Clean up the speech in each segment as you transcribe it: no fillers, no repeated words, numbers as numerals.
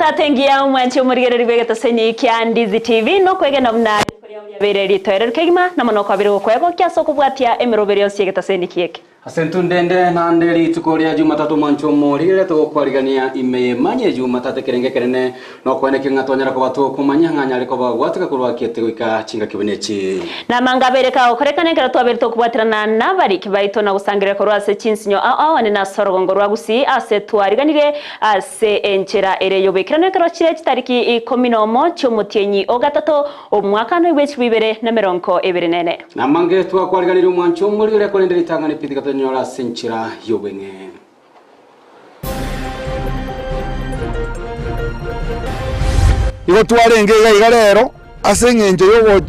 Jumatatu engiya omwanchi omorigereri bw'egetosenyi kia Ndizi TV nokwegena buna rituko riao riabeire ritoereru kegima na mono kwabire gokoegokia ase okobwatia emeroberi yonsi y'egetoseni kieke. Ase entunda ende naende rituko ria Jumatatu omwancho omorigereri togokwarigania ime y'emani ya Jumatatu ekerengo ekenene Nokoenekia ng'a twanyara koba tokomanya ng'a anyare koba ogwateka korwa akiete goika chingaki buna echi. Namanga abeire kagokorekana ekero twabeire tokobwaterana nabariki baito na gosangereria korwa ase chinsinyo ao ao ane nase orogongo rwa Gusii ase twariganirie ase enchera ere y'oboikeranu ekero chire chitariki ikomi nomo chi'omotienyi o gatato omwaka noibwe 2024. Namange twakwariganirie omwancho omorigere korende ritang'ani pi tiga tonyore ase enchera y'obweng'e. Igo twarenge iga iga rero ase eng'encho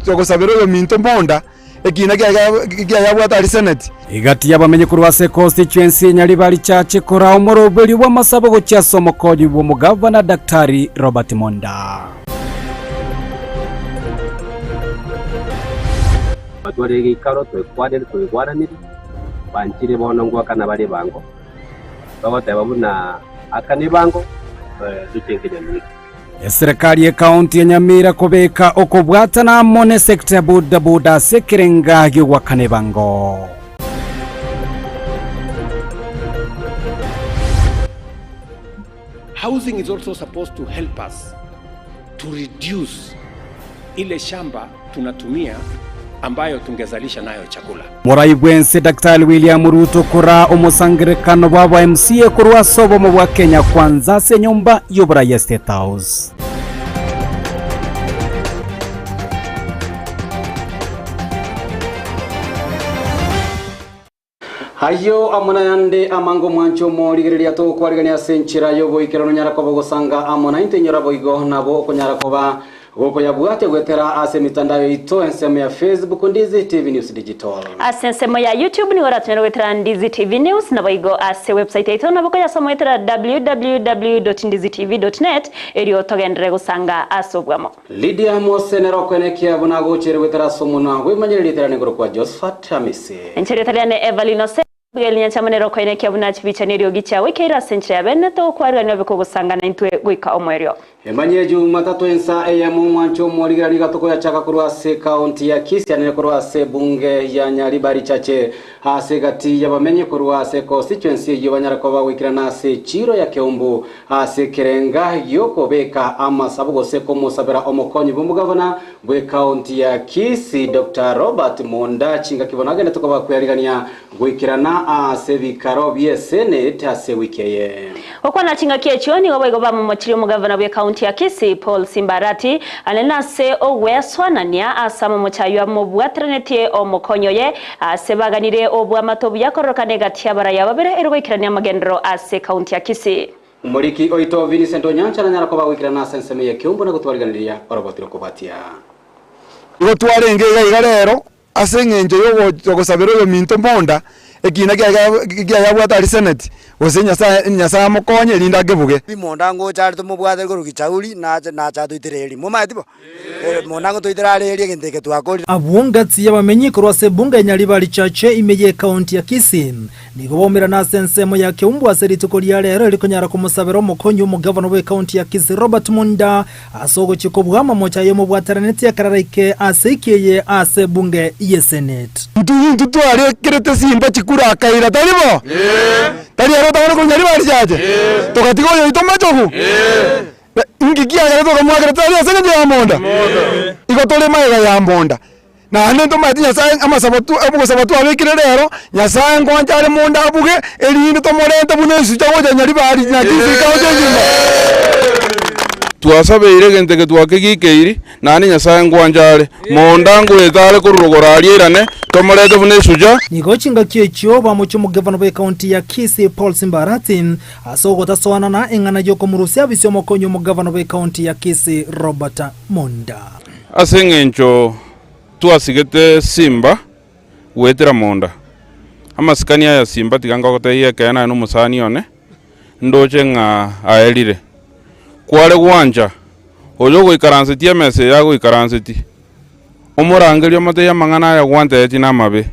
y'ogosabera oyominto monda, ekina kiaye kiaye abwate aria seneti. Egati y'abamenyi korwa ase constituency ya Nyaribari Church koraa omoroberio bw'amasabo gochia ase omokonyi bw'omogavana Daktari Robert Monda. Batwarire egeikaro, twekwanire, twaigwananire, banchire bono ngoakana bare ebango. Bagoteba buna akana ebango, toche nkenyamira. Eserekari y'Ekaunti ya Nyamira kobeka okobwatana amo n'esecta ya boda boda ase ekerenga gi'ogoakana ebango. Housing is also supposed to help us to reduce ile shamba tunatumia ambayo tungezalisha nayo chakula. Morai bw'ense Daktari William Ruto koraa omosangererekano bw'aba MCA korwa ase obomo bwa Kenya Kwanza ase enyomba y'oborai ya State House. Ayio amo nayande amange omwanche omorigereria togokwarigania ase enchera y'oboikeranu onyare koba ogosanga amo naintwe inyora boigo nabo okonyara koba gokoyabwatia goetera ase emitandao yaito ensemo ya Facebook Ndizi TV News Digital. Ase ensemo ya YouTube nigo oratonyare goetera Ndizi TV News naboigo ase website yaito nabo okoyasoma goetera www.ndizitv.net erio togenderere gosanga ase obwamo. Lydia Mose nere okoenekia buna agocheire goetera ase omonwa bw'emanyererio eterane igoro kwa Josephat Amisi. Inche erieta riane Evelyn Ose Abigail Nyanchama nere okoenekia buna chibicha neriogi chiago ikeire ase enchera ya bene togokwarigania obe kogosanga naintwe goika omoerio. Emanyie Jumatatu ensa eyemo omwancho omorigerani iga tokoyachaka korwa ase ekaunti ya Kisii anene korwa ase ebunge ya Nyaribari Chache ase egati y'abamenyi korwa ase econstituency eyio banyare koba goikerana ase echiro ya Keumbu Ase ekerenga gi'okobeka amasabo gose komosabera omokonyi bw'omogavana bw'ekaunti ya Kisii Doctor Robert Monda chingaki bono agenderete koba kwearigania goikerana ase ebikaro bi'esenate ase ewiki eye. Gokwana chingaki echio nigo boigo bamomochirie omogavana bw'ekaunti ya Kisii Paul Simba Arati anene ase ogweswanania ase amamocho ayio amobwateranetie omokonyi oye ase baganire obwamato obuya kororokana egati y'abaraya babere ere goikerania amagenderero ase ekaunti ya Kisii. Omoriki oito Vincent Onyancha nanyara koba goikerana ase ensemo ye Kiumbu na gotwariganiria oroboti rokobatia. Igo twarenge iga iga rero ase eng'encho y'ogosabera oyominto monda, ekina kiaye kiaye abwate aria seneti, gose Nyasaye Nyasaye amokonye erinde akebuge. Monda ngocha are tomobwate korwa Kichauri, nache nache atoitere eeri. Momanyeti bo? Monda ngotoitere are eeri egento eke twakorire. Abwo ngati y'abamenyi korwa ase ebunge ya Nyaribari Chache ime y'ekaunti ya Kisii nigo baumerana ase ensemo ya Keumbu ase rituko ria rero erikonyara komosabera omokonyi omogavana bw'ekaunti ya Kisii Robert Monda ase ogochia kobua amamocho aye omobwateranetie ekero araike ase eki eye ase ebunge y'esenate. Intwe intwe twarekerete simba chikura akaira, tari bo? Tari ere otagane korwa Nyaribari Chache? Togatiga oyoito machogu? Inki kiagera tokamwakera tari ase engencho ya monda? Igo tore magega ya monda. Naende ntomaete Nyasaye amasabo tu ogosaba twabekire rero, Nyasaye ngoancha are monda abuge, erinde tomorente buna esucha gocha Nyaribari na chinse ikagocha enyuma. Twasabeire egento eke twakegikeiri, naende Nyasae ngwancha are. Monda ngoeta are korwa rogoro aria airane, tomorete buna esucha. Nigo chingaki echio bamochia omogavana bw'ekaunti ya Kisii Paul Simba Arati ase ogotasoanana eng'ana y'okomorusia abisi omokonyi omogavana bw'ekaunti ya Kisii Robert Monda. Ase engencho twasigete Simba goetera monda. Amasikani aya Simba tiga ngogotebia ekeene aye nomosani one, ndoche ng'a aerire. Kware gwancha oyo ogoikaransetie emesa eye agoikaransetie, omorangerie omotebie amang'ana aya gwantebetie namabe.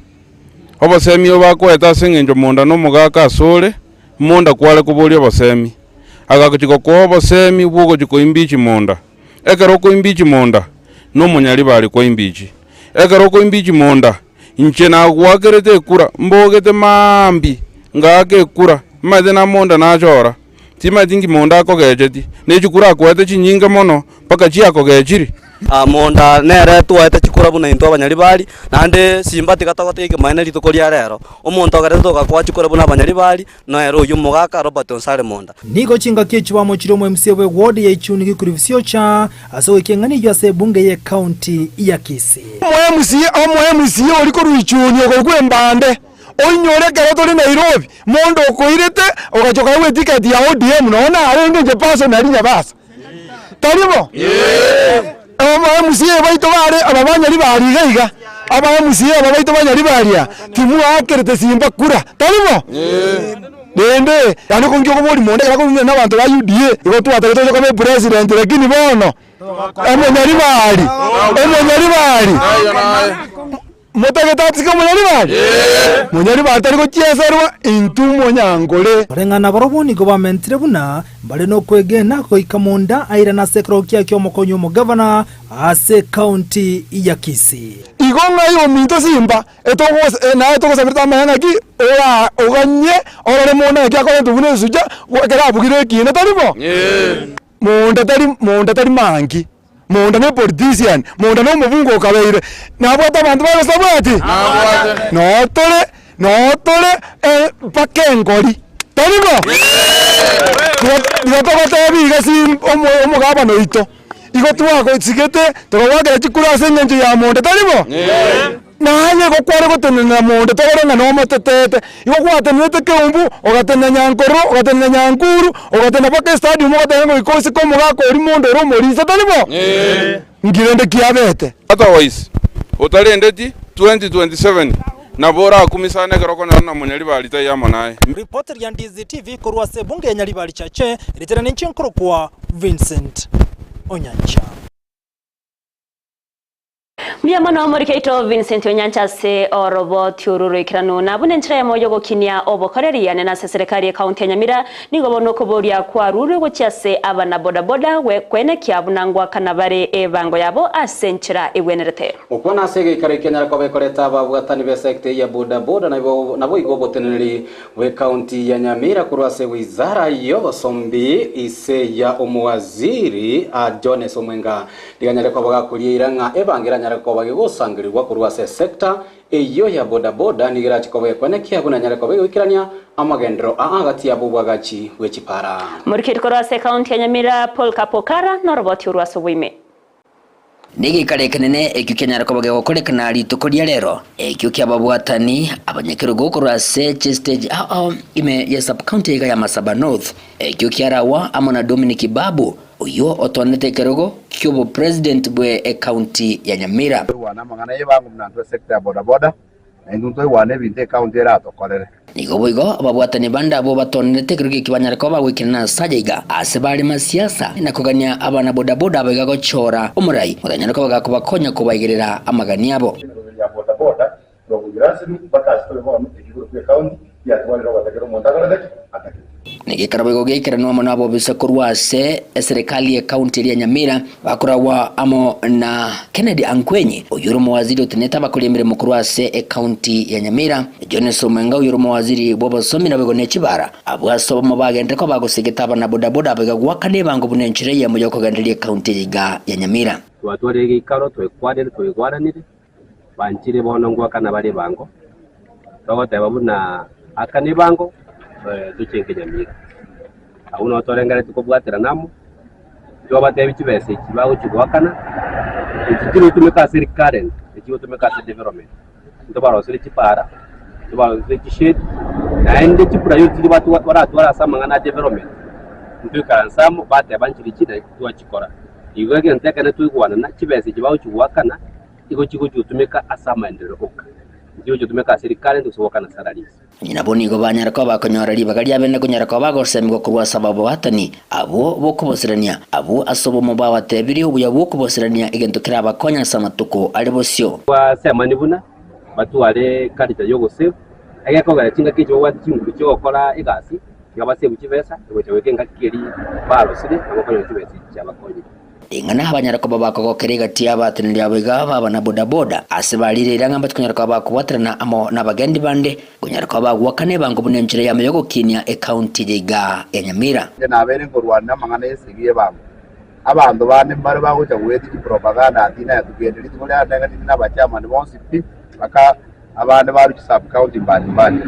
Obosemi obo akoete ase engencho monda nomogaka asore, monda kware koboria obosemi. Agachi gokoa obosemi bw'ogochia koimbichi monda. Ekero okoimbichi monda, nomonyaribari kwaimbichi. Ekero okoimbichi monda, inche nagoakerete ekura, mbogete maambia, ngaaka ekura, maete na monda nachora, timanyeti nki monda akogecheti, ne chikura akoete chinyinge mono, mpaka chiakogechiri. Monda nere twaete chikura buna intwe abanyaribari, naende simba tiga togotiga ekemanyererio rituko ria rero. Omonto ogerete togakoa chikura buna abanyaribari, nere oyio omogaka Robert Onsare Monda. Nigo chingaki echi bamochire omo-MCA bw'eward ya Ichuni Gikuri Bisiocha ase ogoika eng'ana eyio ase ebunge y'ecounty ya Kisii. Omo-MCA omo-MCA oria korwa Ichuni okorokwa Embande, oinyore ekero tore Nairobi, monto okoirete ogacha okaegwa etiketi ya ODM nonya narenge inche personally Nyabasa. Tari bo? Aba-MCA baito bare aba banyari baria iga iga, aba-MCA aba baito banyari baria, timwaakerete simba kura, tari bo? Rende, yaani okongia okoboria monto ekero akorumia na abanto ba UDA, igo twatagete toche koba epresident lakini bono, omonyaribari, omonyaribari. Motagete atike omonyaribari? Monyaribari tari gochieserwa intwe omonyankore. Koreng'ana barobwo nigo bamentire buna mbare nokwegena goika monda airane ase ekerogo kiaye ki'omokonyi omogavana ase ekaunti ya Kisii. Igo ng'ai ominto simba naye togosaberete amaya ng'aki ora oganye orore monda ng'aki akorentwe buna esucha ekero abugire ekina tari bo? Monda tari monda tari manki. Monda ne politician, monda na omobunge okabeire, nabwate abanto baye gose tabwati? Noo tore, noo tore mpaka engori, tari bo? Igo togotebia iga si omogabana oito, igo twagosigete tokagoakera chikura ase eng'encho ya monda, tari bo? Naye igo kware gotenenera monto togore ng'a nomotetete, igo gwatenerete keumbu, ogatenena nyankororo, ogatenena nyankuru, ogatenena mpaka estadium ogateba ng'a goika osike omogaka oria monto ore omorisia, tari bo? Nki rende kiabete? Otherwise, otarendeti 2027 nabo orakumisane ekero okonyora na monyaribari taiyo amo naye. Ripoti ria Ndizi TV korwa ase ebunge ya Nyaribari Chache, ritera ninche nkorokwa Vincent Onyancha. Mbuya mono omoriki oito Vincent Onyancha ase oroboti oru roikeranu na buna enchera eyemo yogokinia obokoreri yane nase eserekari ye county ya Nyamira nigo bono okoboria kwarurwe gochia ase abana bodaboda kwenekia buna ngwakana bare ebango yabo ase enchera egwenerete. Gokwana ase egeikaro ekianyare koba ekoreta ababwatani b'esecta eye ya bodaboda naboigo oboteneneri bw'ecounty ya Nyamira korwa ase wizara y'obosombi ise ya omowaziri Jones Omwenga Riganyare koba gakoria eira ng'a ebango eranyare koba gegosangererigwa korwa ase esecta eyio ya bodaboda nigo erache koba gekwenekia buna enyare koba egoikerania amagenderero aa gati yabo obwagachi bwe chipara. Morikeri korwa ase ekaunti ya Nyamira Paul Kapokara noroboti orwo ase oboime. Negeikaro ekenene ekio kianyare koba gegokorekana rituko ria rero, ekio ki'ababwatani abanyakerogo korwa ase chistage ao ao ime ye sub-county iga ya Masaba North, ekio kiaragwa amo na Dominic Babu, Oyio otoonete ekerogo ki'obopresident bwe ecounty ya Nyamira. Toigwane amang'ana y'ebango buna intwe esector ya bodaboda, na intwe ntoigwane ebinto ecounty eratokorere. Nigo boigo ababwatani bande abwo batonerete ekerogo eki banyare koba bagoikerana ase aya iga, ase bare masiasa, na kogania abana bodaboda aba iga gochora omorai otanyare koba gakobakonya kobaigerera amagani abo. Emeroberi ya bodaboda Rogoirasemi mpaka ase tore bono, ekegoro gi'ekaunti giatwarire ogotakera omonto akorete ki? Atagete. Negekarabo igo geikeranu amo nabobisa korwa ase eserekari y'ekaunti eria ya Nyamira, bakoragwa amo na Kennedy Ankwenyi, oyio ore omowaziri otenenete abakori emeremo korwa ase ekaunti ya Nyamira, Jones Omwenga oyio ore omowaziri bw'obosomi naboigo ne chibara. Abwo ase obomo bagenderere koba bagosegeta abanabodaboda abaiga goakana ebango buna enchera eyemo y'okogendereria ekaunti eye iga ya Nyamira. Twatwarire egeikaro, twekwanire, twaigwananire. Banchire bono ngoakana bare ebango, togoteba buna akana ebango tochenke Nyamira. Abwo nabo torengereretie kobwaterana amo, twabatebi chibesa echi bagochia goakana, echi chigotumeka ase recurrent, echi chigotumeka ase development. Ntobarosere chipara, ntobarosere chishade, naende chipriority chiria batwa baratware ase amang'ana a development, ntoikaranse amo bateba nchiri echi naende twachikora. Igo egento ekene twaigwanana, chibesa echi bagochia goakana, Igo chigochia gotumeka ase amaenderero oka, tichigochia gotumeka ase rikare gose goakana salaries. Nabo nigo banyare koba bakonyora ribaga riabene konyara koba bagosemigwa korwa ase ababwatani abwo b'okoboserania, abwo ase obomo babatebirie obuya bw'okoboserania egento kerabakonye ase amatuko are bosio. Twasemani buna batware culture y'ogosave, egekogera chingaki echi babwate chinguru chi'ogokora egasi. Tiga basave chibesa, egocha goika engaki eria barosire nabo okonyora chibesa echi chiabakonyire. Ring'ana banyare koba bakogokera egati y'abateneneri abo iga baba na bodaboda, ase barire eira ng'a mbache konyara koba bakobwaterana amo nabagendi bande, konyara koba bagoakana ebango buna enchera yamo y'ogokinia ekaunti eye iga ya Nyamira. Inche nabeire nkorwania amang'ana y'esegi y'ebango. Abanto bande mbare bagocha goetia chipropaganda ati naye togende rituko riane ng'a tindi nabachairman bonsi pi mpaka abande barwe chisub county mbali mbali.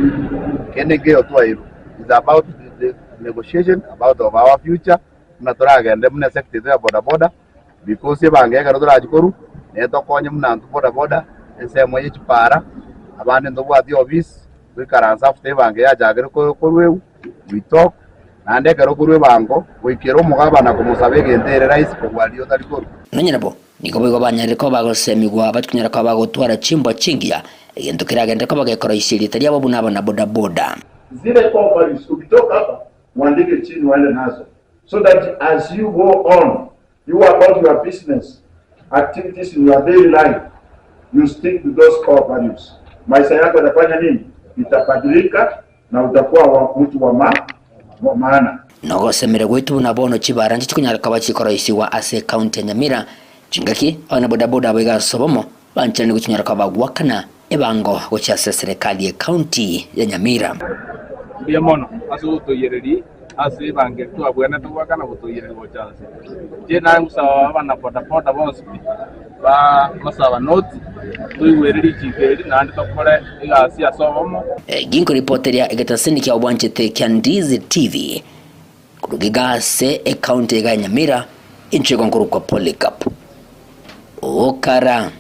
Kende nkeiyo twairwe is about the negotiation about of our future buna toragende buna esector yaito ya bodaboda because ebango ekero torachi korwa netokonye buna intwe bodaboda ensemo ye chipara abande ntobwati office toikaranse after ebango yachakire korwa we talk naende ekero okorua ebango goikera omogabana komosaba egento ere rahisi kobua riria otari korua. Nonya nabo, nigo boigo banyarire koba bagosemigwa bachikonyara koba bagotwara chimbwa chingiya, egento keragenderere koba gekoroisia erieta riabo buna abana bodaboda. Zile core values ukitoka hapa uandike chini uende nazo so that as you go on you about your business activities in your daily life you stick to those core values. Maisha yako yatafanya nini? Itabadilika na utakuwa wa mtu wa ma, wa maana. Nogosemeria gwaito buna bono chibara nchichi konyara koba chikoroisigwa ase ekaunti ya Nyamira, chingaki abana bodaboda abo iga ase obomo bancherani gochinyora koba bagoakana ebango gochia ase eserekari y'ekaunti ya Nyamira. Mbuya mono ase ogotoiyereria ase ebango eri twabwenerete goakana gotoiyereria gocha nse. Inche naye ngosaba abana bodaboda bonsi pi ba masaba noti toigwere richiko eri naende tokore egasi ase obomo. Ginkoripoteria egetaseni kia obwanchete kia Ndizi TV korwa iga ase ecounty iga ya Nyamira, inche igo nkorokwa Polycarp Okara.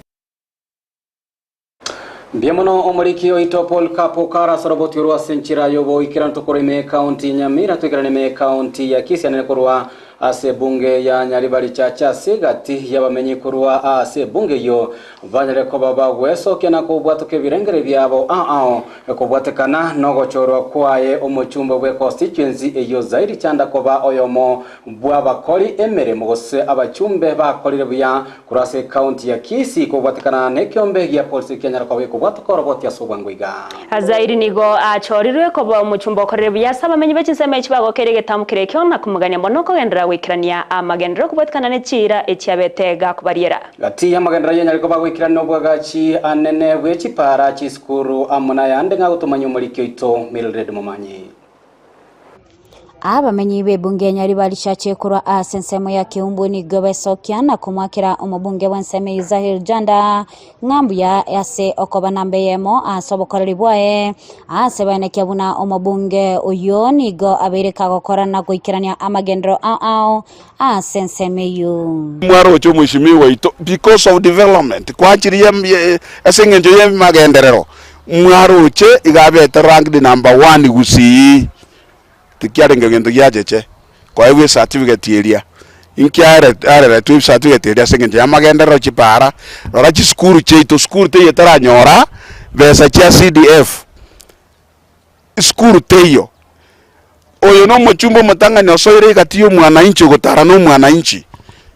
Mbuya mono omoriki oito Paul Kapo kara ase oroboti orwo ase enchera y'oboikeranu tokorwa ime ekaunti ya Nyamira toikerane ime ekaunti ya Kisii anene korwa ase ebunge ya Nyaribari Chache ase egati y'abamenyi korwa ase ebunge eyio banyare koba bagwesokia na kobwatoka ebirengere biabo ao ao kobwatekana nogochorwa kwaye omochumbe bwe constituency eyio Zaidi Chanda koba oyomo bw'abakori emeremo gose abachumbe bakorire buya Korwa ase ekaunti ya Kisii kobwatekana nekeombe gia polisi kianyara koba gekobwatoka oroboti ase obwango iga. Hazaeli nigo achorirwe koba omochumba okorire buya ase abamenyi be chinsemo echi bagokeire egetamu keria ekio na komogania mono kogenderera goikerania amagenderero kobwatekana ne chiira echiabete gakobariera. Gati y'amagenderero ayio anyare koba agoikerania nobwagachi anene bwe chipaara, chisukuru amo nayande ng'a gotomanyia omoriki oito Mildred Momanyi. Abamenyi b'ebunge ya Nyaribari Chache korwa ase ensemo ya Keumbu nigo besokia na komoakera omobunge bw'ensemo eyio Zahir Janda ng'a mbuya ase okoba namba eyemo ase obokoreri bwaye ase baenekia buna omobunge oyio nigo abeire kagokora na goikerania amagenderero ao ao ase ensemo eyio. Mwaroche omweshimiwa oito because of development kwachirie ase eng'encho y'emagenderero Mwaroche iga abete ranked number one gusii, tikiarenge gento giacheche koegwa ecertificate eria. Inki are areretwe ecertificate eria ase eng'encho y'amagenderero chipara, rora chisukuru chiaito, sukuru teiyo etaranyora besa chia CDF, esukuru teiyo. Oyo nomochumba omotang'ani osoire egati y'omwananchi ogotara nomwananchi,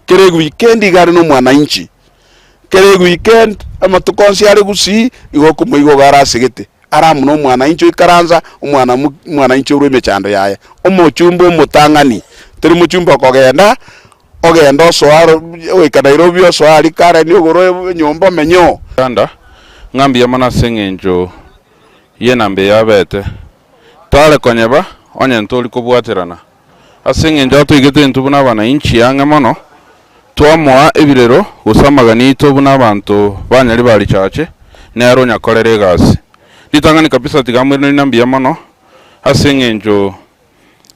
kera eweekend iga are nomwananchi. Kera eweekend amatuko onsi are gusii igo okomoigwa igo arasegete are amo nomwananchi oikaransa omwana mo omwananchi orwa emechando yaye. Omochumba omotang'ani, tori mochumba okogenda ogende osoe aro goika Nairobi osoe aria Karen ogore enyomba omenye oo. Uganda, ng'a mbuya mono ase eng'encho y'enamba eye abete. Tare konyeba onye ntori kobwaterana. Ase engencho atoigete intwe buna abanainchi ang'e mono, twamoa ebirero gose amagani aito buna abanto ba Nyaribari Chache, nere onyakorera egasi. Ritang'ani kabisa tiga amoiranerie na mbuya mono ase engencho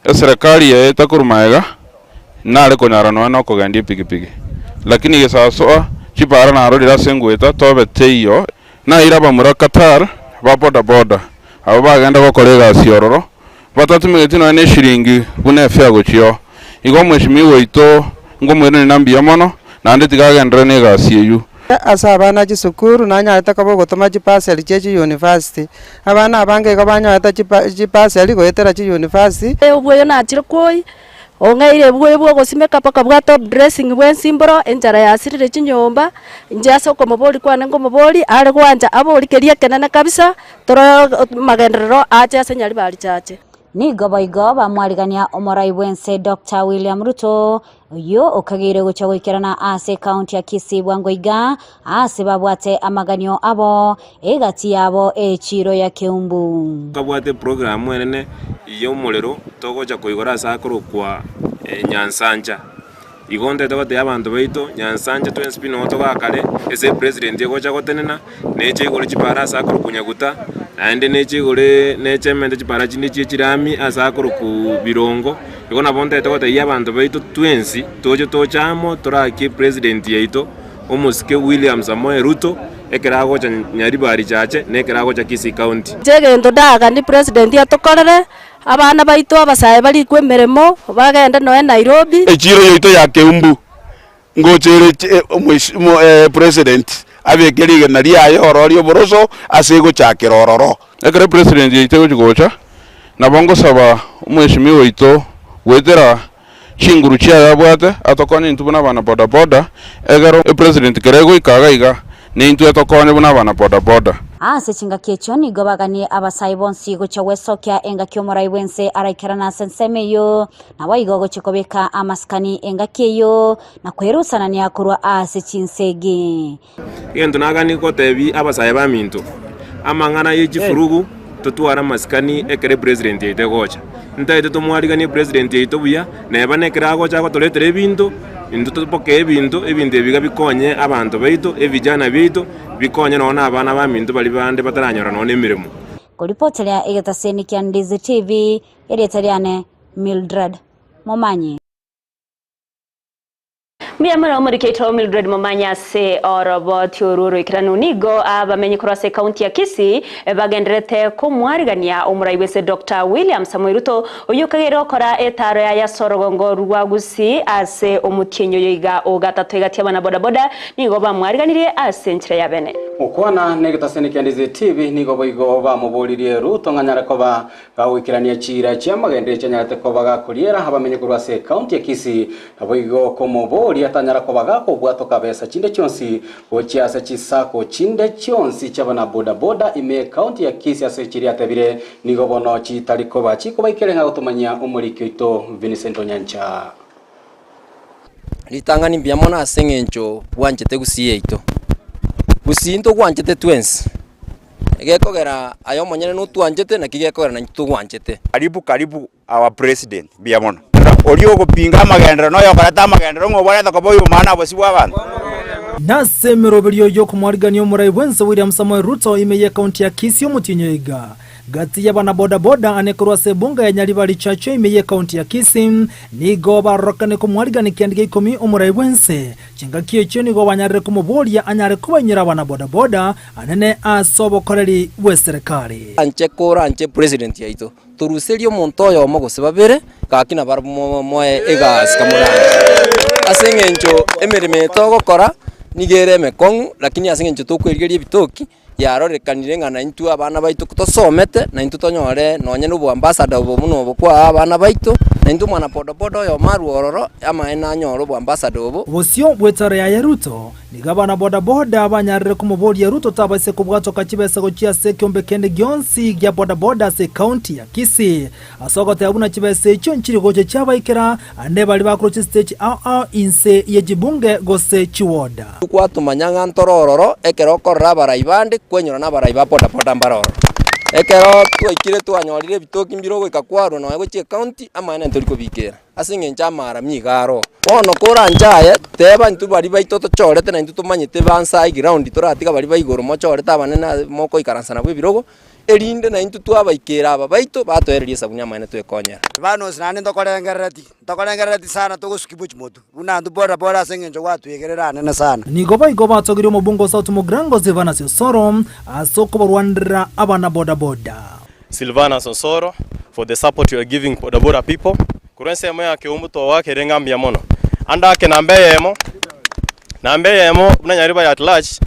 eserekari yaye etakorwa magega nare konyara nonya nokogendia epigipigi. Lakini gesasoa chipara narorire ase ngoeta tobe teiyo naire abamura Qatar ba boda boda abwo bagenda gokora egasi ororo Batatumegeti nonya neshiringi buna efea gochia oo. Igo omweshimiwa oito nkomoiraneria na mbuya mono, naende tiga agenderere negasi eyio. Ase abana chisukuru nanyarete koba ogotoma chipaseri chie chiyunivasiti, abana abange igo banyorete chipa chipaseri goetera chiyunivasiti. Obwoyo nachire kwoyia, ong'eire obwoyo bwa ogosimeka mpaka bwa top dressing bwa ensimboro, enchara yasirire chinyomba, inche ase okomoboria kwane nkomoboria, are gwancha aborie keria ekenene kabisa, Tore magenderero aache ase Nyaribari Chache. Nigo boigo bamwarigania omorai bw'ense Doctor William Ruto, oyio okageire gochia goikerana ase ekaunti ya Kisii bwango iga ase babwate amaganio abo egati yabo echiiro ya Keumbu. Tobwate eprogramu enene y'omorero togocha koigora ase akorokwa Nyansancha. Igo ntagete gotebia abanto baito, Nyansancha twensi pi noo togakare, ase epresident egocha gotenena, neche igoro chipara ase akorokwa Nyaguta, naende neche igore neche emente chipara chinde chie chirami ase akorokwa Birongo. Igo nabo ntagete gotebia abanto baito twensi, toche toche amo torakie epresident yaito, omosike William Samoei Ruto, ekero agocha Nyaribari Chache, na ekero agocha Kisii County. Inche egento ndaganie president atokorere, Abana baito abasae barikwe emeremo, bagende nonya Nairobi. Echiro yaito ya Keumbu ngocha ere president abeke rigena riaye ororo ri'oboroso ase egochakera ororo. Ekero epresident yaito egochi gocha, nabo ngosaba omweshimiwa oito goetera chinguru chiaye abwate atokonye intwe buna abana bodaboda, ekero epresident kere egoika iga iga, nintwe etokonye buna abana bodaboda. Ase chingaki echio nigo baganie abasae bonsi gochia gwesokia engaki omorai bw'ense araikerane ase ensemo eyio, naboigo gochia kobeka amasikani engaki eyio, na kwerusanania korwa ase chinsegi. Egento naganie gotebia abasae baminto, amang'ana ye chifurugu totware amasikani ekero epresident yaito egocha. Ntagete tomwariganie epresident yaito buya, neba nekero agocha agotoretera ebinto, intwe topokee ebinto, ebinto ebi iga bikonye abanto baito, ebijana biaito, bikonye nonya na abana baminto baria bande bataranyora nonya na emeremo. Koripoteria egetaseni kia Ndizi TV, erieta riane Mildred Momanyi. Mbuya mono omorikeito Mildred Momanyi ase oroboti oru oroikeranu. Nigo abamenyi korwa ase ekaunti ya Kisii bagendererete komwarigania omorai bw'ense Doctor William Samoei Ruto oyio okageire gokora etaaro yaye ase orogongo rwa Gusii ase omotienyi oyo iga o gatato egati y'abana bodaboda nigo bamwariganirie ase enchera ya bene. Gokwana negetaseni kia Ndizi TV nigo boigo bamoboririe Ruto ng'a anyare koba Gagoikerania chiira chi'amagenderero chianyarete koba gakoriera abamenyi korwa ase ekaunti ya Kisii, naboigo komoboria tanyara koba gakobwatoka besa chinde chionsi gochia ase chisako chinde chionsi chi'abana boda boda ime y'ekaunti ya Kisii ase chiria atebire nigo bono chitari koba chikobaikeria ng'a gotomanyia omoriki oito Vincent Onyancha. Ritang'ani mbuya mono ase eng'encho bwanchete gusii yaito. Gusii ntogwanchete twensi. Egekogera aye omonyene notwanchete, naki gekogera naintwe togwanchete. Karibu karibu our president mbuya mono. Oria ogopinga amagenderero na oyokoreta amagenderero ng'a obwarete koba oyomana abosio bw'abanto. Nase emeroberio y'okomwarigania omorai bw'ense William Samoei Ruto ime y'ekaunti ya Kisii omotienyi oiga Gati y'abanabodaboda ane korwa ase ebunga ya Nyaribari Church ime y'ekaunti ya Kisii nigo barorokane komwarigania ekianda gia ikomi omorai bw'ense. Chingaki echio nigo banyarire komoboria anyare kobainyora abanabodaboda anene ase obokoreri bw'eserekari. Anche koranche president yaito toruserie omonto oyomo gose babere gaki nabarabwo moe egasi kamoranche ase eng'encho emeremo eye togokora nigo ere emekong'u lakini ase eng'encho tokoerigeria ebitoki yarorekanire ng'a naintwe abana baito tosomete, naintwe tonyore nonye na oboambassador obo buna obo kwaa abana baito, naintwe omwana bodaboda oyomo arwe ororo, amaene anyore oboambassador obo. Bosio bw'etara yaye Ruto, nigo abana bodaboda banyarire komoboria Ruto tabaise kobwatoka chibesa gochia ase ekeombe kende gionsi gia bodaboda ase ekaunti ya Kisii. Ase ogoteba buna chibesa echio nchiri gocha chiabaikera ande baria bakorwa chisiteji ao ao inse ye chibunge gose chiwoda. Kwatomanya ng'a ntore ororo, ekero okorora abarai bande, kwenyora nabarai ba bodaboda mbare ororo. Ekero twaikire twanyorire ebitoki mbire ogoika kwarwa nonya gochia ecounty, amaene ntori kobikera, ase eng'encho amaarami iga aro. Bono koranche aye, teba intwe baria baito tochorete naintwe tomanyete bansa eground toratiga baria ba igoro mochorete abanene ase mokoikaransa nabwo ebirogo, erinde naintwe twabaikera aba baito batoereria esabuni amaene twekonyera. Silvanus naende ntokorengerereti, ntokorengerereti sana togosukia bochie motwe, buna intwe pore pore ase eng'encho gwatwegerera anene sana. Nigo boigo batogirie omobunge o South Mugirango Silvanus Osoro ase okobarwanerera abana boda boda. Silvanus Osoro for the support you are giving boda boda people. Korwa ensemo ya Keumbu togwakera ng'a mbuya mono. Ande ake namba eyemo, namba eyemo buna Nyaribo at large,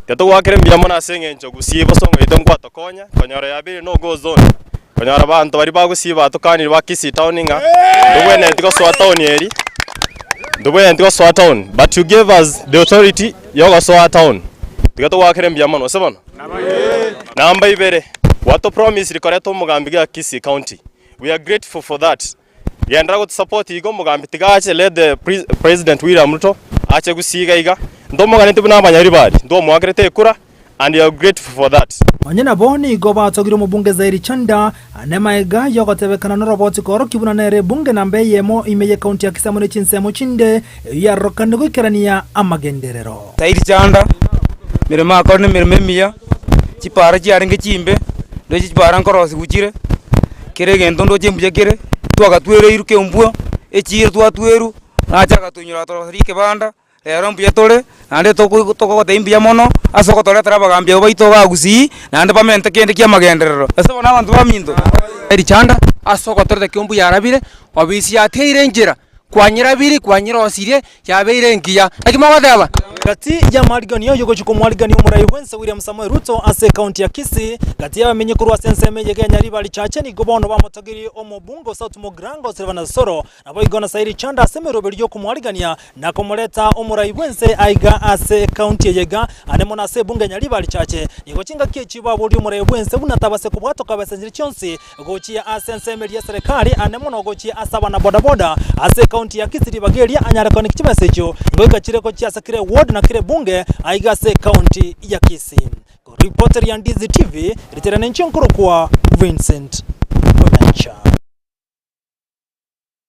tiga mbuya mono ase eng'encho gusii bosongo yaito nkwatokonya, konyora yabeire no go zone, konyora abanto baria ba gusii batokanire ba Kisii town ng'a ntobwenereti gosoa town eri, ntobwenereti gosoa town, but you gave us the authority ya ogosoa town. Tiga togwakere mbuya mono, gose bono? Namba ibere, gwato promised koreta omogambi iga Kisii county. We are grateful for that. Genderera gotusupport igo omogambi tiga ache let the President William Ruto ache gusii iga iga. Ntomoganeti buna abanyaribari, ntwomoakerete ekura and we are grateful for that. Onye nabo nigo batogire omobunge Zairi Chanda ane maega y'ogotebekana noroboti koorokia buna nere ebunge namba eyemo ime y'ekaunti ya Kisii amo ne chinsemo chinde eyio yarorekanire goikerania amagenderero. Zairi Chanda, emeremo akore nemeremo emiya, chipara chiarenge chimbe, ndoche chipara nkorosigwa chire, kera egento ndoche mbuya kere, twagatwereirwe kembwa, echiro twatwerwa, nache agatoinyora agatoroseria ekebanda. Rero mbuya tore, naende tokogotebia mbuya mono ase ogotoretera abagambi abwo baito igaa Gusii, naende bamente kende kia amagenderero. Ase bono abanto baminto. Erichanda ase ogotoreta kiombu yarabire, obisi yateire enchera, kwanyerabiri kwanyerosirie yabeire engiya. Naki mogoteba? Gati y'amariganio y'ogochia komwarigania omorai bw'ense William Samoei Ruto ase ekaunti ya Kisii, gati y'abamenyi korwa ase ensemo eye Kenya Ribari Chache nigo bono bamotogirie omobunge o South Mugirango Silvanus Osoro Naboigo na Sairi Chanda ase emeroberio y'okomoarigania na komoreta omorai bw'ense aiga ase ekaunti eye iga, ande mono ase ebunge ya Nyaribari Chache. Nigo chingaki echi baborie omorai bw'ense buna tabase kobwatoka besa chire chionsi gochia ase ensemo eria y'eserekari ande mono gochia ase abana bodaboda ase ekaunti ya Kisii ribaga eria anyare koaneki chibesa echio ngoika chire gochia ase kera eward na kera ebunge aiga ase ekaunti ya Kisii. Koripoti ria Ndizi TV, ritere nenchio nkorokwa Vincent Onyancha.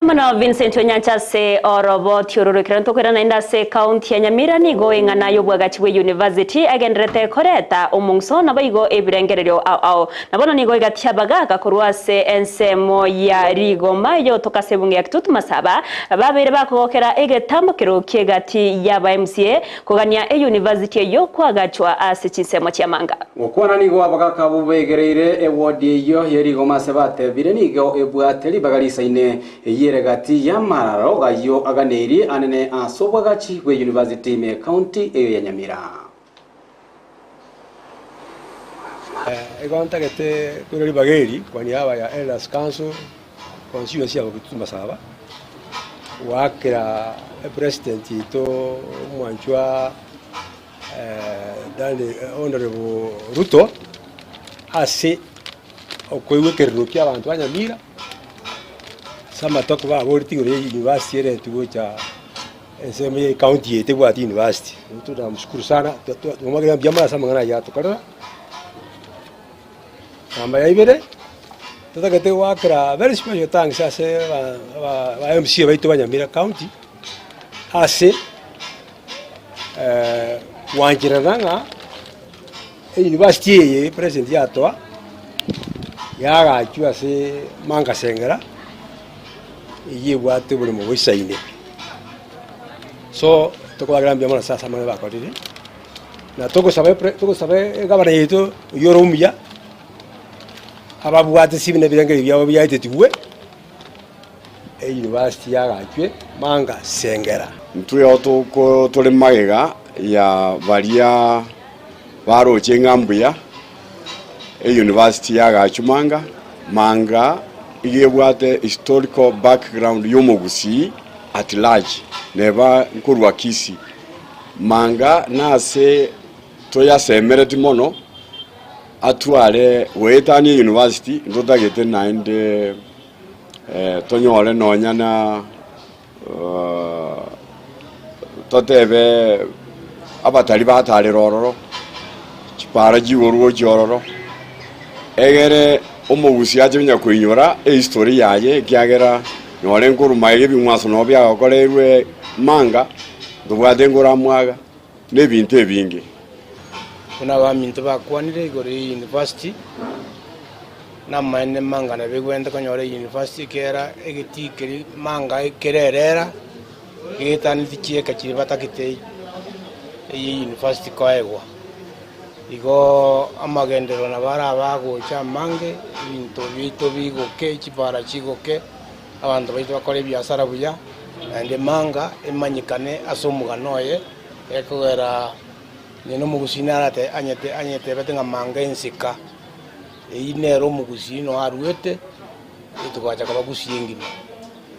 Mono Vincent Onyancha ase oroboti oro rw'ekerero ntokoirana naende ase ekaunti ya Nyamira nigo eng'ana y'obwagachi bwe university egendererete koreta omong'uso naboigo ebirengererio ao ao. Na bono nigo egati abagaka korwa ase ensemo ya rigoma eyotoka ase ebunge ya Kitutu Masaba babeire bakogokera egetambo kero ki'egati y'aba MCA Kogania eyunivasiti eyio kwagachwa ase chinsemo chi'amanga. Gokwana nigo abagaka abwo begereire ewodi eyio ye rigoma ase batebire nigo ebwate ribaga risaine, eyio ere gati y'amararo ayio aganeirie anene ase obwagachi bw'eyunivasiti ime ekaunti eyio ya Nyamira. Igo ntagete koira ribaga eri kwa niaba ya Elders Council constituency ya Bogetutu Masaba, goakera epresident yaito omwanchwa Honourable Ruto ase okoigwa ekerero kia abanto ba Nyamira, ase amatuko baboretie igoro ya university eretwe gocha ensemo ya ecounty eye tebwati university. Tunamshukuru sana, twamwakera mbuya mono ase amang'ana ayio atokorera. Namba ya ibere, totagete goakera very special thanks ase aba MCA baito ba Nyamira county ase gwancherana ng'a eyunivasiti eye president yatoa yagachwa ase Manga Sengera eywo ebwate oboremo boisaine. So tokobakera mbuya mono ase amang'ana bakorire. Na togosaba epre togosaba egavana yaito oyio ore omuya, ababwate sibi na ebirengererio biabo biaetetigwe, eyunivasiti yagachwe manga sengera. Intwe toko tore magega ya baria baroche ng'a mbuya eyunivasiti yagachwe manga, manga iga ebwate historical background ya omogusii at large, neba nkorwa Kisii. Manga nase toyasemereti mono atware goetania university ntotagete naende tonyore nonya na totebe abatari batarire ororo, chipara chigoro gochia ororo, egere omogusi ache onya koinyora ehistory yaye ekiagera nore nkorwa magega ebing'wanso nabo biagokorerwe manga. Ntobwate nkoramwaga nebinto ebinge. Buna abaminto bakwanire igoro ye university, namaene manga nabo egwenerete konyora university ekiagera egetii keria manga kererera, geetaneti chieka chiria batagete eye university koegwa. Igo amagenderero nabo arabe agocha amange, ebinto biaito bigoke, chipara chigoke. Abanto baito bakore ebiasara buya, naende manga emanyekane ase omogano oye, ekogera onye nomogusii narate anyete anyetebete ng'a manga ensika, eyio nere omogusii noo aruete, togacha koba gusii engima.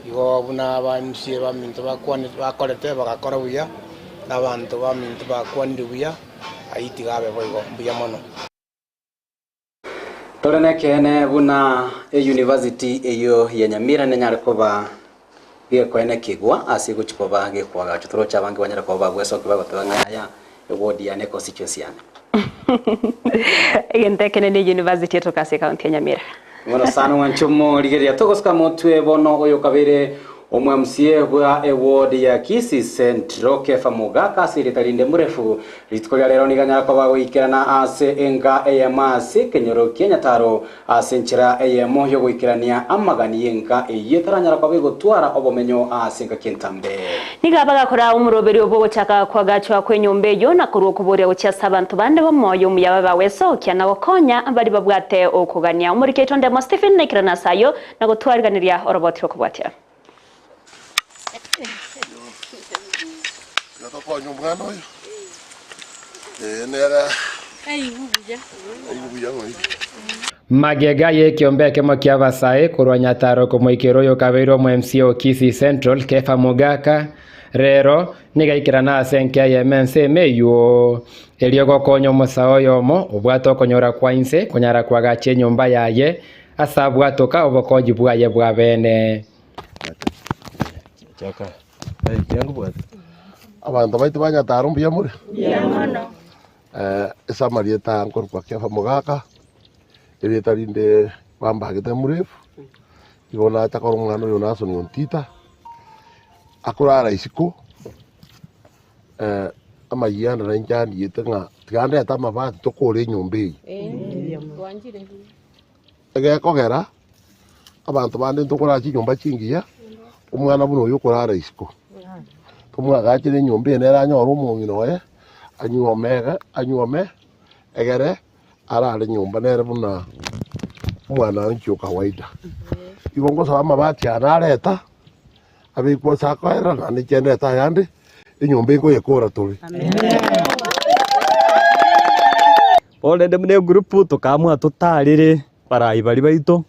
Igo buna aba MCA baminto bakwanete bakorete bagakora buya, na abanto baminto bakwanire buya, ayio tiga abe boigo, mbuya mono. Tore nekeene buna eyunivasiti eyio ya Nyamira nenyare koba gekoenekigwa ase egochia koba gekoagachwa. Toroche abange banyare koba bagwesokia bagoteba ng'a yaya eward yane econstituency yane. Egento ekenene eyunivasiti etoka ase ekaunti ya Nyamira. Bono sana mwanche omorigereria togosuka motwe bono oyo kabere omo MCA bwa eward ya Kisii Central Kefa Mogaka ase erieta rinde murefu rituko ria rero nigo anyara koba goikerana ase enka eyemo ase ekenyoro kia Nyataro ase enchera eyemo yogoikerania amagani y'enka eyio etaranyara koba egotwara obomenyo ase engaki entambe. Nigo bagakora omoroberio bw'ogochaka koagachwa kw'enyomba eyio, na korwa okoboria gochia ase abanto bande b'omoyo omuya babe bagwesokia na gokonya baria babwate okogania. Omoriki oito Ndemo Stephen naikerane ase ayio na gotwariganeria oroboti rw'okobwatia. Tiga tokonye omwana oyo, ee nere aigwe buya ng'oige. Magega y'ekiombe ekemo ki'abasae korwa Nyataro komoikera oyo okabeire omo MCA o Kisii Central, Kepha Mogaka, rero nigo aikerana ase enka eyemo ensemo eywo erio gokonya omosae oyomo obwate okonyora kwa inse konyara koagacha enyomba yaye ase abwatoka obokonyi bwaye bwa bene. Abanto baito ba Nyataro mbuya more? Ase amarieta aya nkorokwa Kefa Mogaka, erieta rinde bambagete Murefu, igo nacha korora omwana oyo Nason Ontita, akorara isiko, amayia ande nainche andiete ng'a tiga ndete amabati tokore enyomba eye. Egekogera, abanto bande ntokorara chinyomba chingiya, omwana buna oyo okorara isiko, tomwagachere enyomba eye nere anyore omong'ina oye, anyuome iga anyuome, egere arare nyomba nere buna omwananchi o kawaida. Igo ngosaba amabati aya nareta, abekwe ase akoerera naende inche ndete ayande, enyomba eye nkoyekora tore. Bono rende buna egroup tokaamua totarere abarai baria baito,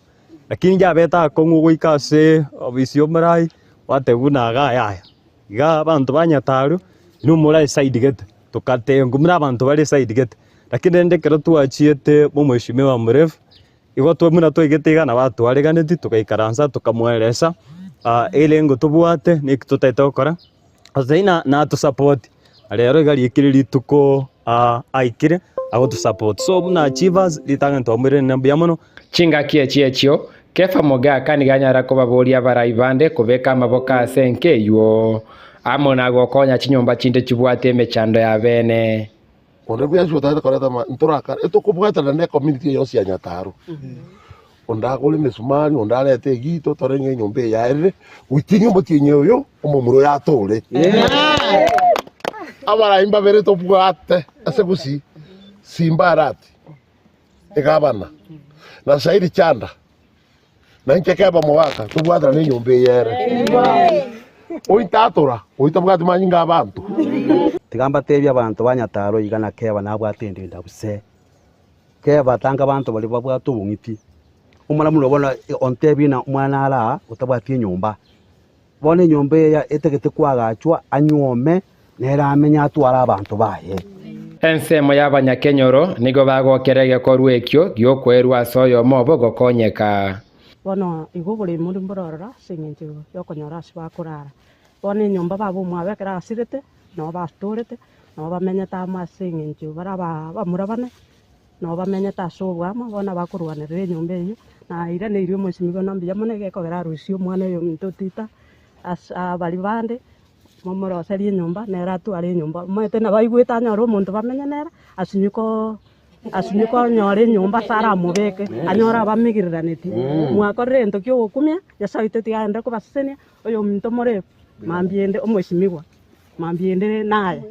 lakini yabete akong'u goika ase ofisi ya omorai, gwateba buna iga yaya, iga abanto ba Nyataru inwe more eside gete, togatengwa buna abanto bare eside gete. Lakini rende ekero twachiete mwa omweshimiwa Murefu, igo twa buna twaigete iga nabo atwareganeti togaikaransa tokamoeresa erengo tobwate na eki totaete gokora. Gose na natosupport, na rero iga riikire rituko aikire agotosupport. So buna achievers ritang'ani twamoiraneria mbuya mono. Chingaki echi echio, Kefa Mogaka nigo anyara kobaboria abarai bande kobeka amaboko ase enka eyio, amo na gokonya chinyomba chinde chibwate emechando ya bene. Onde bwensi otagete koreta ama ntorakare etokobwatana ne ecommunity eye yonsi ya Nyataro. Onde agore emesumari, onde arete egito, tore ng'a enyomba eye yaerire, goikia omotienyi oyo omomura oyo atore. Abarai mbabere tobwate ase gusii, Simba Arati, egavana, na Saidi Chanda, na inche Keba Mogaka, tobwatane enyomba eye ere. Oitatora, oitabwati manyinga abanto. Tiga mbatebie abanto ba Nyataro iga na Keba nabwate endenda buse. Keba tanga abanto baria babwate obong'iti. Omwana buna bono ontebie ng'a omwana are aa otabwati enyomba. Bono enyomba eye etagete koagachwa anyuome nere amenye atware abanto baye. Ensemo y'abanyakenyoro nigo bagokera egekorwa ekio gi'okwerua ase oyomo obo gokonyeka. Bono igo oboremi more mborororo ase eng'encho y'okonyora ase bakorara. Bono enyomba baba omwabo ekero asirete, nabo batorete, nabo bamenyete amo ase eng'encho bare abamura bane, nabo bamenyete ase oboamo, bono bakorwanerera enyomba eyio, na airaneirie omosimigwa na mbuya mono egekogera arusie omwana oyominto otita ase abaria bande, momoroserie enyomba, nere atware enyomba. Omanyete nabo aigwete anyore omonto bamenye nere, asinywe koo asinywe konyora enyomba ase aramobeke, anyore abamigereranetie. Mwakorire egento kia ogokumia, Nyasae oito tiga aende kobasesenia, oyominto more mambia ende omosimigwa, mambia ende naye.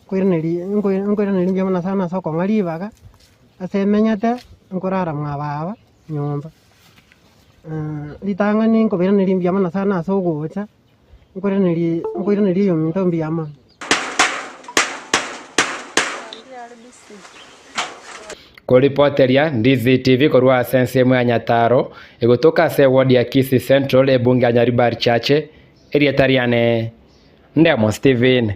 Nkoiraneria mbuya mono sana ase okong'a ribaga, ase emenyete, nkorara mwa baba nyomba. Ritang'ani nkobairaneria mbuya mono sana ase ogocha, nkoiraneria nkoiraneria oyominto mbuya mono. Koripoteria Ndizi TV korwa ase ensemo ya Nyataro, egotoka ase eward ya Kisii Central, ebunge ya Nyaribari Chache, erieta riane Ndemo Stephen.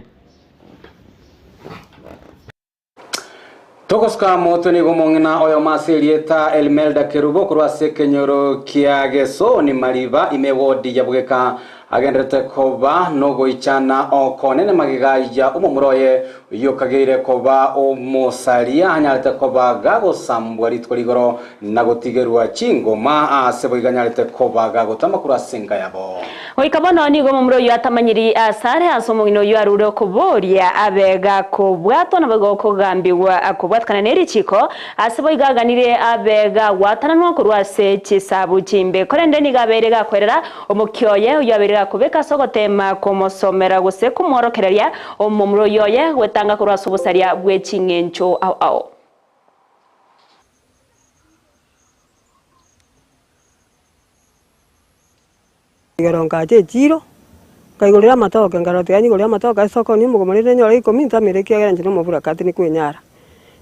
Togosuka motwe nigo omong'ina oyomo ase erieta Elmelda Kerubo korwa ase ekenyoro kia Gesoni Mariba ime ewodi ya Bugeka agendererete koba nogoichana okonene magega ya omomura oye oyio okageire koba omosaria anyarete koba gagosambwa rituko rigoro na gotigerwa chingoma aase boigo anyarete koba gagotama korwa ase enka yabo. Goika bono nigo omomura oyio atamanyiri asare ase omong'ina oyio arure okoboria abe gakobwatwa naboigo kogambigwa kobwatekana ne richiiko, ase boigo aganirie abe gagwatananwa korwa ase chisabu chimbe. Korende nigo abeire gakwerera omokia oye oyio abeire gakobeka ase ogoteema komosomera gose komworokereria omomura oyio oye gwetanga korwa ase obosaria bwe ching'encho ao ao. Igoro nkacha echiro, nkaigorera amatoke, nkarora tiga nyigorere amatoke ase sokoni omogoma rende nyore ikomi ntamere ekiagera inche nomoburaka tindi kwenyara.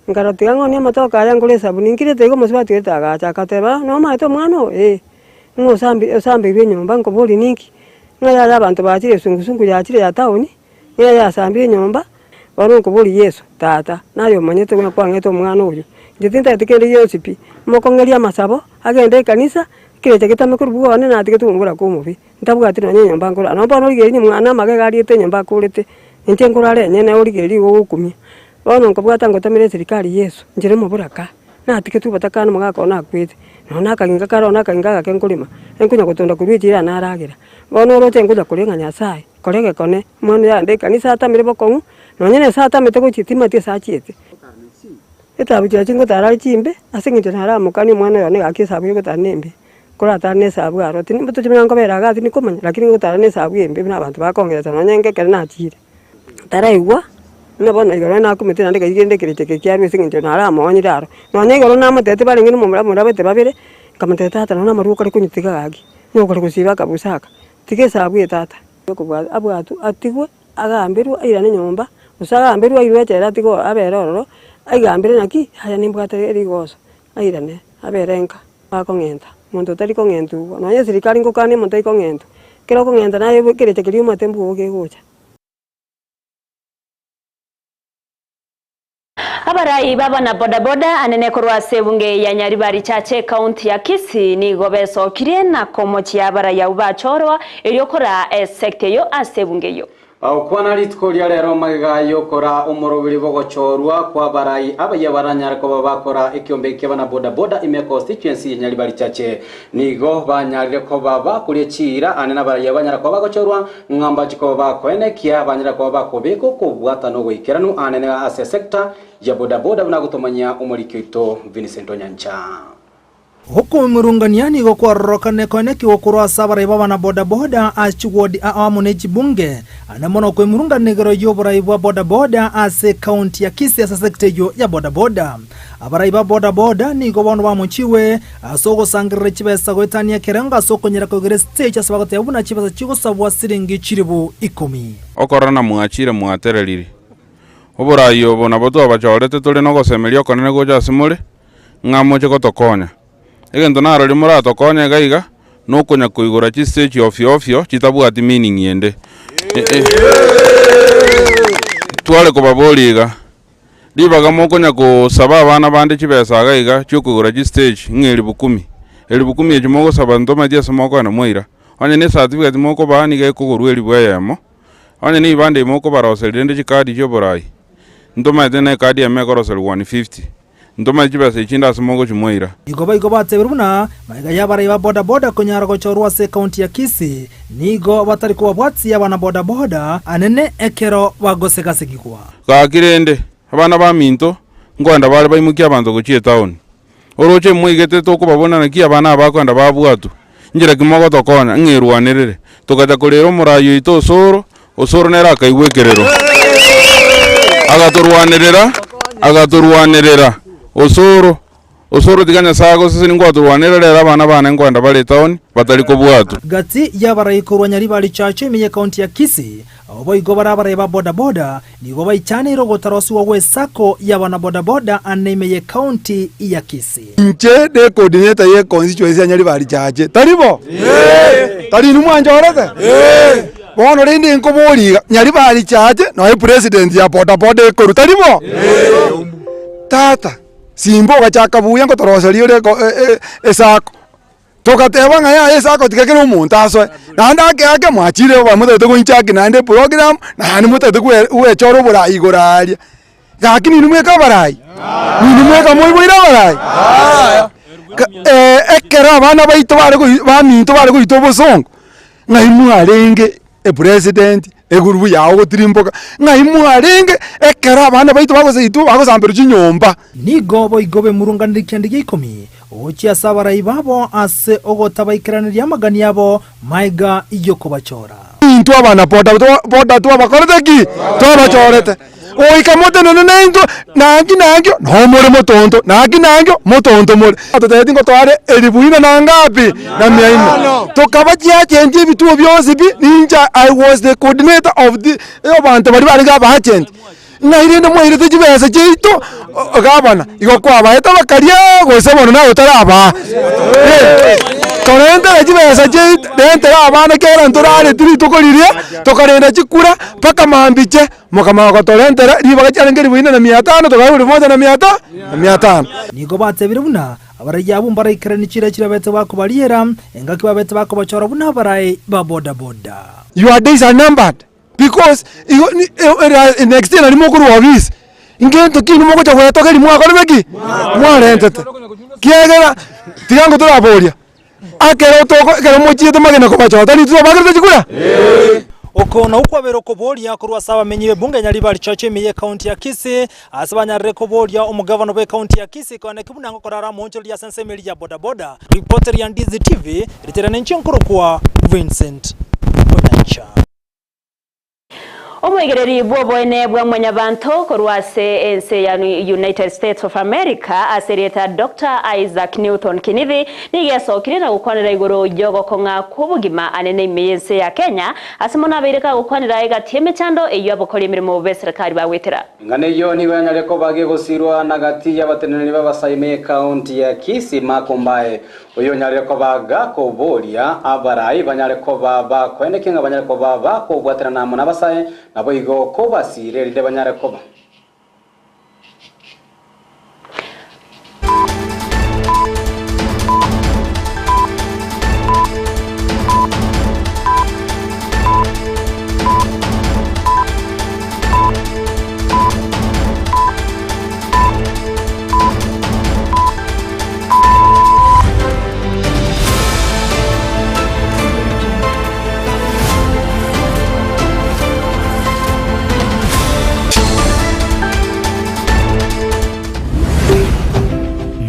Nkarora tiga ng'onie amatoke aya ngore esabuni, nkirete igo omosubati oito agacha agateba nomanyete omwana oyo eh, ng'a osambi osambeirwe enyomba nkoboria ninki? Ng'a yaya abanto bachire esungusungu yachire ya town, ng'a yasambire enyomba, bono nkoboria Yeso, tata, naye omanyete buna kwang'ete omwana oyo, inche tintagete kende gionsi pi, mokong'eria amasabo, agende ekanisa, Ekerecha getame korwa bwane natigetwe omoboraka omobe, ntabwati nonya enyomba nkorara. Nonya bono origereria omwana amagega ariete enyomba akorete, inche nkorara enyene origereria igo ogokumia. Bono nkobwata ngotomera eserikari Yeso, inche nomoboraka, natigetwe obotakani omogaka one akwete, nonya akaginka kare one akaginka agake nkorema, nkonya gotonda korwa echira naragera. Bono oroche nkonya koria ng'a Nyasaye, kora egekone, omwana oyo aende ekanisa atamere bokong'u, nonya na ase atamete gochia timanyeti ase achiete. Etabu chiaye ngotara are chimbe, ase eng'encho naramokanie omwana oyo one gaki esabu egotara nembe, koratare na esabu aro tindi tochimanya nkobera iga tindi komanya lakini ngotara na esabu embe buna abanto bakongeresa nonye inke ekero nachire. Taraigwa, buna bono igoro nakumete naende keri kende ekerecha eke kiarwa ase eng'encho naramoonyire aro. Nonye igoro namotebeti barenge na omomura morabete babere, nkamotebia tata nonya amarwa okare konywa tiga gaki, nokore gosiba akabusa aka, tiga esabu eye tata. Abwatwe atigwe. Agamberwe airane nyomba, gose agamberwe airwe echela atige abere ororo, aigambere naki, yaya nimbwate rigoso, airane abere nka, bakong'enta, monto otari kong'entwa igo, nonya eserikari ngokania omonto tari kong'entwa, ekero okong'enta naye ekerecha keria omanyete mbwogo kegocha. Abarai b'abana bodaboda anene korwa ase ebunge ya Nyaribari Chache ekaunti ya Kisii nigo besokirie na komochia abarai abwo bachorwa erio koraa esekta eyio ase ebunge eyio. Bagokwana rituko ria rero magega y'okora omoroberi bw'ogochorwa kw'abarai abayia baranyare koba bakora ekiombe ki'abana bodaboda ime constituency ya Nyaribari Chache. Nigo banyarire koba bakoria chiira ane nabarai abwo banyara koba bagochorwa Ng'a mbache koba bakoenekia, banyare koba bakobeka okobwatana ogoikeranu aanene ase esecta ya bodaboda buna agotomanyia omoriki oito Vincent Onyancha. Okomurungania nigo kwarorokane koenekigwa korwa ase abarai b'abana bodaboda ase chiwodi ao amo ne chibunge, ande mono okwemurungania igoro y'oborai bwa bodaboda ase ekaunti ya Kisii ase secta eyio ya bodaboda. Abarai ba bodaboda nigo bono bamochigwe ase ogosangereria chibesa goetania ekerengo ase okonyara koigora estage ase bagoteba buna chibesa chigosabwa siringi chilifu ikomi. Okorora mwachire mwatereriri. Oborai obo nabo twabachorete tore nogosemeria okonene gocha ase more, ng'a moche gotokonya. Egento narorio moratokonye iga iga, nokonya koigora chistage ofio ofio chitabwati meaning ende. Tware kobaboria iga, Ribaga mokonya kosaba abana bande chibesa iga iga chi'okoigora chistage ng'a elifu kumi. Elifu kumi echi mogosaba ntomanyeti ase mokoenda mwaira. Onye ne ecertificate mokobaa nigo ekogorwa elifu eyemo, onye ne ebibande ebi mokobaroseria rende chikadi chi'oborai, ntomanyete na ekadi eyemo ekoroserigwa 150. Ntomanyeti chibesa echi chinde ase mogochia mwaira. Nigo boigo batebirie buna magega y'abarai ba bodaboda konyara gochorwa ase ekaunti ya Kisii, nigo batari kobabwatia abana bodaboda anene ekero bagosegasegigwa. Gaki rende, abana baminto, nkoenda bare baimokie abanto gochia etaoni. Oroche mwaigete tokobabuna naki abana aba bakoenda babwatwa. Inchera ki mogotokonya ng'a erwanerere? Togacha korera omorai oito Osoro, Osoro nere akaigwa ekerero. Agatorwanerera, agatorwanerera. Osoro, Osoro tiga Nyasae agosesenie ngwatorwanerera rero abana bane nkoenda bare etaoni batari kobwatwa. Gati y'abarai korwa Nyaribari Church ime y'ekaunti ya Kisii, Abo boigo bare abarai ba bodaboda nigo baichaneire ogotarosigwa gw'esako y'abana bodaboda ane ime y'ekaunti ya Kisii. Inche ne coordinator ye constituency ya Nyaribari Chache, tari bo? Tari inwe mwanchorete? Bono rende nkoboria iga, Nyaribari Chache noe president ya bodaboda ekorwa, tari bo? Tata, simba ogachaka buya ngotoroseria ore eko esako. Togateba ng'a yaya esako tiga kera omonto asoe, naende ake ake mwachire oba motagete goinchaki naende eprogram, naende motagete gwe gwechora oborai igoro aria. Gaki ninwe mweka abarai? Ninwe mweka moiboire abarai? Ka ekero abana baito bare goi baminto bare goita obosongo, ng'ai mwarenge epresident, egurubu yago gotirimboka, ng'ai mwarenge ekero abana baito bagosaitwa bagosamberwa chinyomba. Nigo boigo bemurunganirie kianda gia ikomi gochia ase abarai babo ase ogotabaikeraneria amagani abo magega y'okobachora. Intwe abana boda boda twabakorete ki? Twabachorete. Goika motenene naintwe, naki nankio nomore motonto, naki nankio motonto more. Atotebetie ngotoare elifu ine na ngapi? Na mia ine. Tokaba chiagent ebituo bionsi pi, ninche I was the coordinator of the abanto baria barenge aba agent. Ng'ai rende mwairete chibesa chiaito gavana, igo kwabaete bakaria gose bono naye otarabaa. Torentere chibesa chiaito, rentera abana ekiagera ntorareti rituko riria, tokarenda chikura mpaka mambiche, mokamanya gotorentera ribaga chiarenge elifu ine na mia tano tokaegwa elifu moja na mia ta na mia tano. Nigo batebire buna abarai abwo mbaraikeranie chiira chiria babete bakobariera, engaki babete bakobachora buna abarai ba bodaboda. Your days are numbered. Because igo ni e next year nari mokorwa ofisi, ngento ki inwe mogocha goetogeria mwakorire ki? Mwarentete. Kiagera tiga ngo toraboria, ekero toko ekero mochiete magena kobachora tari intwe twabakerete chikura? Oko nao kwabeire okoboria korwa ase abamenyi b'ebunge ya Nyaribari Church ime y'ecounty ya Kisii, ase banyarire koboria omogavana bw'ecounty ya Kisii koaneki buna ngokorara amoonchoreria ase ensemo eria ya bodaboda. Ripoti ria Ndizi TV, ritere nenchia nkorokwa Vincent Onyancha. Omoigereri bw'oboene bwa Mwanyabanto korwa ase ense ya United States of America ase erieta Doctor Isaac Newton Kinithi nigo esokire na gokwanera igoro y'ogokong'a kw'obogima anene ime y'ense ya Kenya ase mono abeire kagokwanera egati y'emechando eyio abakori emeremo b'eserekari bagwetera. Eng'ana eyio nigo yanyare koba gegosirwa na gati y'abateneneri b'abasae ime y'ekaunti ya Kisii Mark Ombae Oyonyarire koba gakoboria abarai banyare koba bakoenekia ng'a banyare koba bakobwaterana amo nabasae, naboigo kobasiire erinde banyare koba.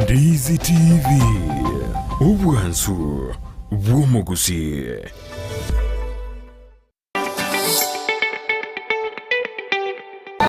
Ndizi TV, obwansu bw'omogusii.